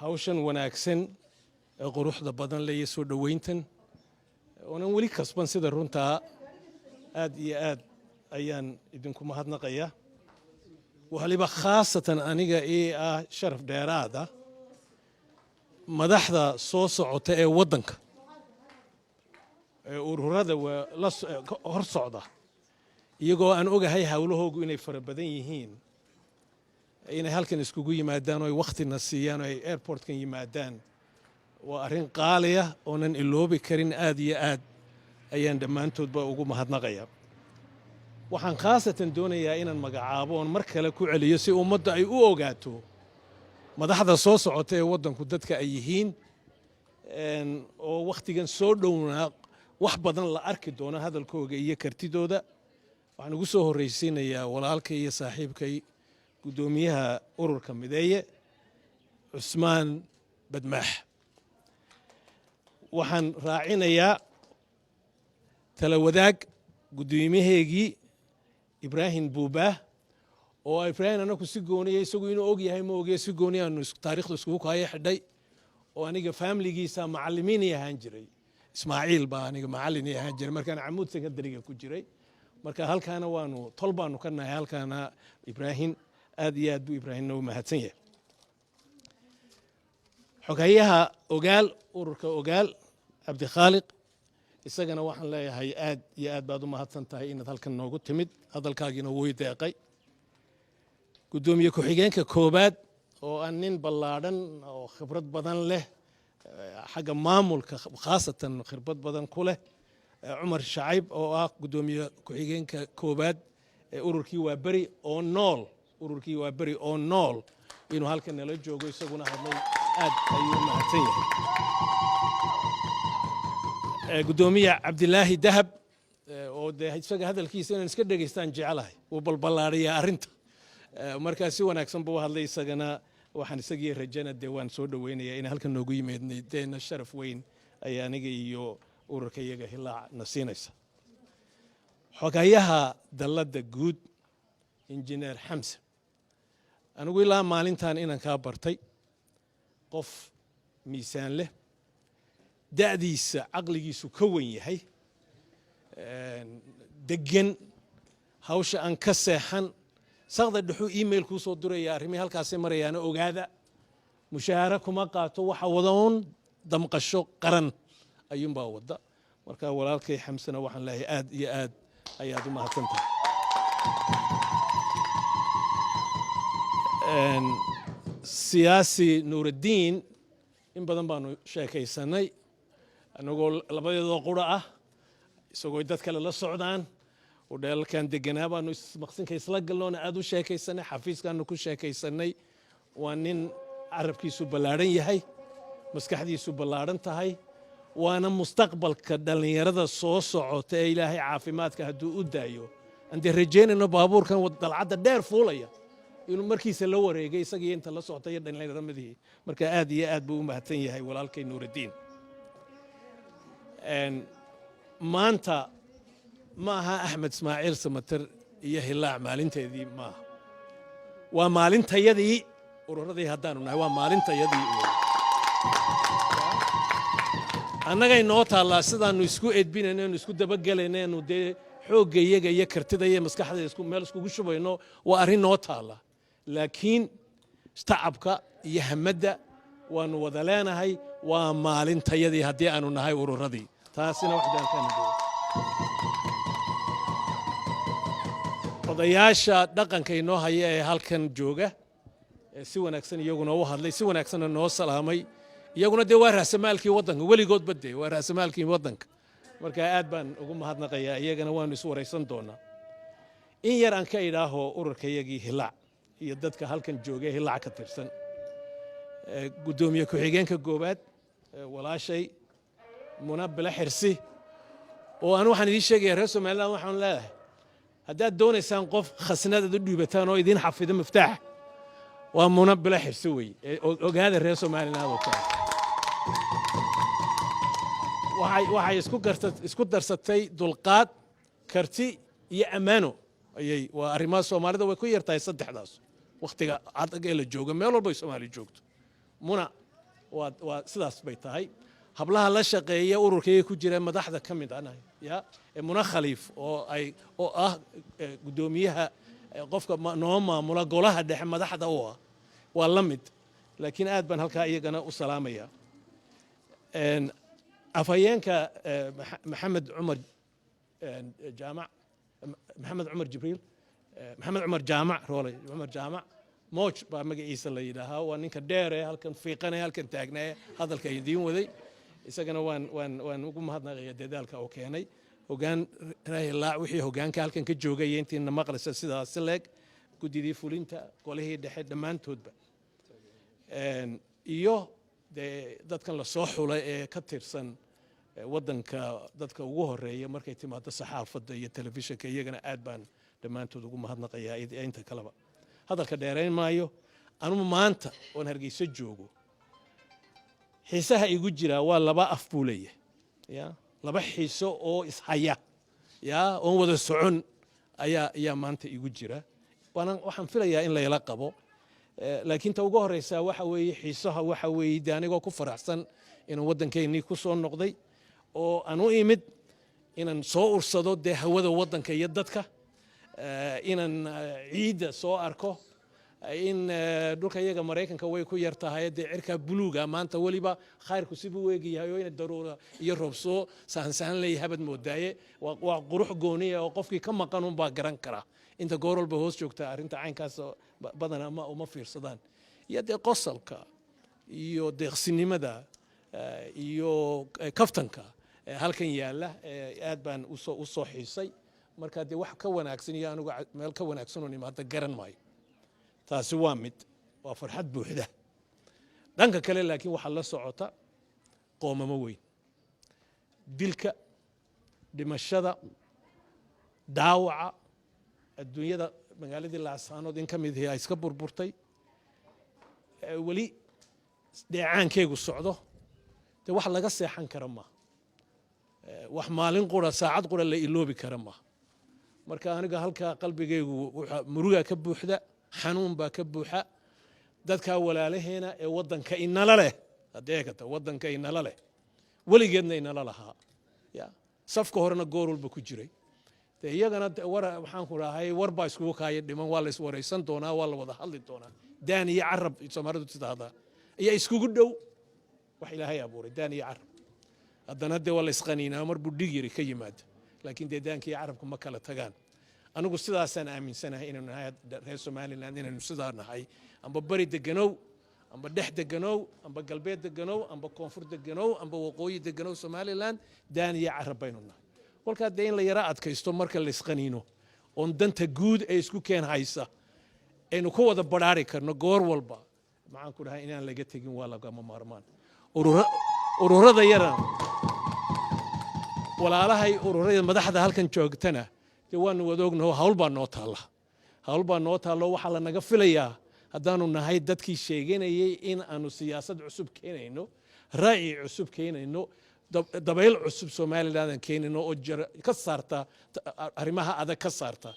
Hawshan wanaagsan ee quruxda badan leh iyo soo dhoweyntan oonan weli kasban sida runtaa, aad iyo aad ayaan idinku mahadnaqayaa. Waliba khaasatan aniga ii ah sharaf dheeraada madaxda soo socota ee waddanka ee ururada la hor socda, iyagoo aan ogahay howlahoogu inay fara badan yihiin, inay halkan iskugu yimaadaan oo ay wakhtina siiyaan oo ay airportkan yimaadaan, waa arrin qaaliya oonan iloobi karin. Aad iyo aad ayaan dhammaantoodba ugu mahadnaqaya. Waxaan khaasatan doonayaa inaan magacaabo oon mar kale ku celiyo si ummadda ay u ogaato madaxda soo socota ee waddanku dadka ay yihiin, oo wakhtigan soo dhownaa wax badan la arki doono hadalkooga iyo kartidooda. Waxaan ugu soo horraysiinayaa walaalkay iyo saaxiibkay, guddoomiyaha ururka Mideeye, Cusmaan Badmaax. Waxaan raacinayaa Tala Wadaag guddoomiyaheegii, Ibraahim Buubaah, oo Ibraahim anaku si gooniya, isagu inuu og yahay ma ogiya, si gooniya aanu taarikhdu iskugu kaayo xidhay, oo aniga faamiligiisa macallimiin ahaan jiray. Ismaaciil baa aniga macallin ii ahaan jiray markaan Camuud Secondary-ga ku jiray. Marka halkaana waanu tol baanu ka nahay halkaana. Ibraahim, aad iyo aad buu Ibraahimna u mahadsan yahay. Xoghayaha Ogaal, ururka Ogaal, Cabdikhaaliq, isagana waxaan leeyahay aad iyo aad baad u mahadsan tahay inaad halkan noogu timid, hadalkaagiina wuy deeqay. Guddoomiye ku-xigeenka koowaad, oo aan nin ballaadhan oo khibrad badan leh, xagga maamulka khaasatan khibrad badan ku leh, Cumar Shacayb, oo ah guddoomiye ku-xigeenka koowaad ee ururkii Waaberi oo nool, ururkii Waaberi oo nool, inuu halkan nala joogo, isaguna hadlay, aad ayuu u mahadsan yahay. Guddoomiye Cabdilaahi Dahab, oo dee isaga hadalkiisa inaan iska dhegaystaan jecelahay, wuu balballaadhiyaa arrinta, markaa si wanaagsan buu u hadlay. Isagana waxaan isagii rajana dee waan soo dhoweynayaa inay halkan noogu yimaadnay, deena sharaf weyn ay aniga iyo ururka iyaga Hilaac na siinaysa. Xogayaha dalladda guud, Injineer Xamse, anigu ilaa maalintan inaan kaa bartay qof miisaan leh, da'diisa caqligiisu ka wen yahay, degan, hawsha aan ka seexan, saqda dhexuu email kuu soo diraya, arrimihii halkaasay marayaana ogaada, mushaaharo kuma qaato, waxa wadaun damqasho qaran ayuunbaa wadda. Marka walaalkay Xamsena waxaan leeyahay aad iyo aad ayaad u mahadsan tahay. Siyaasi Nuuraddiin, in badan baanu sheekaysanay anagoo labadeedoo qura ah, isagoo dad kale la socdaan. Udheelkan deganaa baanu maqsinka isla galnoona aad u sheekaysanay, xafiiskaanu ku sheekaysanay. Waa nin carabkiisu ballaadhan yahay, maskaxdiisu ballaadhan tahay, waana mustaqbalka dhallinyarada soo socota ee Ilaahay caafimaadka hadduu u daayo aan dee rajaynayno baabuurkan dalcadda dheer fuulaya inuu markiisa la wareegay, isagii inta la socotay iyo dhallinyaramadii. Marka aad iyo aad buu u mahadsan yahay walaalkay Nuuraddiin. Maanta ma aha Axmed Ismaaciil Samater iyo Hilaac maalinteedii maaha, waa maalintayadii ururadii haddaanu nahay, waa maalintayadii. Annagay noo taallaa sidaannu isku edbinayno, enu isku dabagelayno, enu dee xoogga iyaga iyo kartida iyo maskaxda isku meel iskugu shubayno, waa arrin noo taalla. Laakiin tacabka iyo hamadda waanu wada leenahay. Waa maalintayadii haddii aanu nahay ururadii, taasina wax daalkaana. Odayaasha dhaqanka inoo haya ee halkan jooga ee si wanaagsan iyaguna u hadlay, si wanaagsanna noo salaamay, iyaguna dee waa raasamaalkii waddanka, weligoodba dee waa raasamaalkii waddanka. Marka aad baan ugu mahadnaqayaa iyagana, waanu is waraysan doonaa. In yar aan ka idhaaho ururkayagii Hilaac iyo dadka halkan jooga ee Hilaac ka tirsan. Guddoomiye ku-xigeenka goobaad, walaashay Muna Bile Xirsi, oo anu waxaan idiin sheegaya, reer Somaliland waxaan leedahay, haddaad doonaysaan qof khasnadaad u dhiibataan oo idiin xafido miftaax, waa Muna Bile Xirsi wey. Ogaada reer Somaliland oo kale, waxay isku darsatay dulqaad, karti iyo ammaano. Ayay waa arrimaha Soomaalida way ku yartahay saddexdaas wakhtiga adag ee la joogo, meel walba ay Soomaali joogto. Muna Waa sidaas bay tahay. Hablaha la shaqeeya ururkayga ku jira, madaxda ka mid anahay ya Muna Khaliif oo ah guddoomiyaha, qofka noo maamula golaha dhexe, madaxda u ah, waa la mid. Laakiin aad baan halkaa iyagana u salaamaya. Afhayeenka Maxamed Cumar Jaamac, Maxamed Cumar Jibriil, Maxamed Cumar Jaamac Rooley, Cumar Jaamac Mooj baa magaciisa la yidhaahaa. Waa ninka dheer ee halkan fiiqanee, halkan taagnaaye, hadalka idiin waday. Isagana waan ugu mahadnaqaya dadaalka uu keenay. Hogaan Rahilaac, wixii hogaanka halkan ka joogaya, intiina maqlaysa sidaas leeg, guddidii fulinta, golihii dhexe, dhammaantoodba, iyo dee dadkan lasoo xulay ee ka tirsan waddanka, dadka ugu horeeya markay timaado saxaafadda iyo telefishinka, iyagana aad baan dhammaantood ugu mahadnaqayaa. Inta kaleba hadalka dheerayn maayo. Anugu maanta oon Hargeyso joogo, xiisaha igu jiraa waa laba af buu leeyahay, ya laba xiiso oo ishaya ya oon wada socon ayaa maanta igu jira. Waana waxaan filayaa in layla qabo. Laakiin ta ugu horeysaa waxa weeye, xiisaha waxa weeye de anigoo ku faraxsan inaan waddankeennii ku soo noqday oo aan u imid inaan soo ursado dee hawada waddanka iyo dadka, inaan ciidda soo arko, in dhulka iyaga Maraykanka way ku yar tahay dee cirkaa buluuga maanta weliba khayrku sibuu u eegyahay oo ina daruura iyo roob soo sahansahan leeyahay habad moodaaye. Waa qurux gooniya oo qofkii ka maqan unbaa garan kara. Inta goor walba hoos joogta arrinta caynkaas badana ma uma fiirsadaan. Iyo dee qosolka iyo deeqsinimada iyo kaftanka halkan yaalla aad baan usoo xiisay. Marka dee wax ka wanaagsan iyo anigu meel ka wanaagsan oo imaada garan maayo. Taasi waa mid, waa farxad buuxda. Dhanka kale laakiin waxaa la socota qoomamo weyn: dilka, dhimashada, dhaawaca, adduunyada. Magaaladii Laascaanood in ka mid ihi ay iska burburtay, weli dheecaankeygu socdo. Dee wax laga seexan kara maaha, wax maalin qura, saacad qura la iloobi kara maaha. Marka aniga halkaa qalbigaygu murugaa ka buuxda, xanuun baa ka buuxa. Dadkaa walaalaheena ee waddanka inala leh, haddii eegata, waddanka inala leh, weligeedna inala lahaa, ya safka horena goor walba ku jiray, dee iyagana war waxaan ku dhahay, war baa iskugu kaaya dhiman. Waa la iswaraysan doonaa, waa la wada hadli doonaa. Daan iyo carab Soomaalidu tidhaahdaa ayaa iskugu dhow wax Ilaahay abuuray, daan iyo carab. Haddana dee waa la isqaniinaa mar buu dhig yari ka yimaada, laakiin dee daanka iyo carabku ma kala tagaan. Anigu sidaasaan aaminsanahay inaynu nahay reer Somaliland, inaynu sidaa nahay: amba bari deganow, amba dhex deganow, amba galbeed deganow, amba koonfur deganow, amba waqooyi deganow, Somaliland daan iyo carab baynu nahay. Kolkaa dee in la yara adkaysto marka la isqaniino oon danta guud ee isku keen haysa aynu ku wada badhaari karno goor walba, maxaan ku dhahay, inaan laga tegin waa lagama maarmaan. Ururada yara, walaalahay ururada madaxda halkan joogtana, dee waanu wada ognaho, hawl baa noo taalla, hawl baa noo taallo. Waxaa lanaga filayaa haddaanu nahay dadkii sheeganayay in aanu siyaasad cusub keenayno, ra'yi cusub keenayno, dabayl cusub Somaliland aan keenayno oo ka saarta arrimaha adag ka saarta.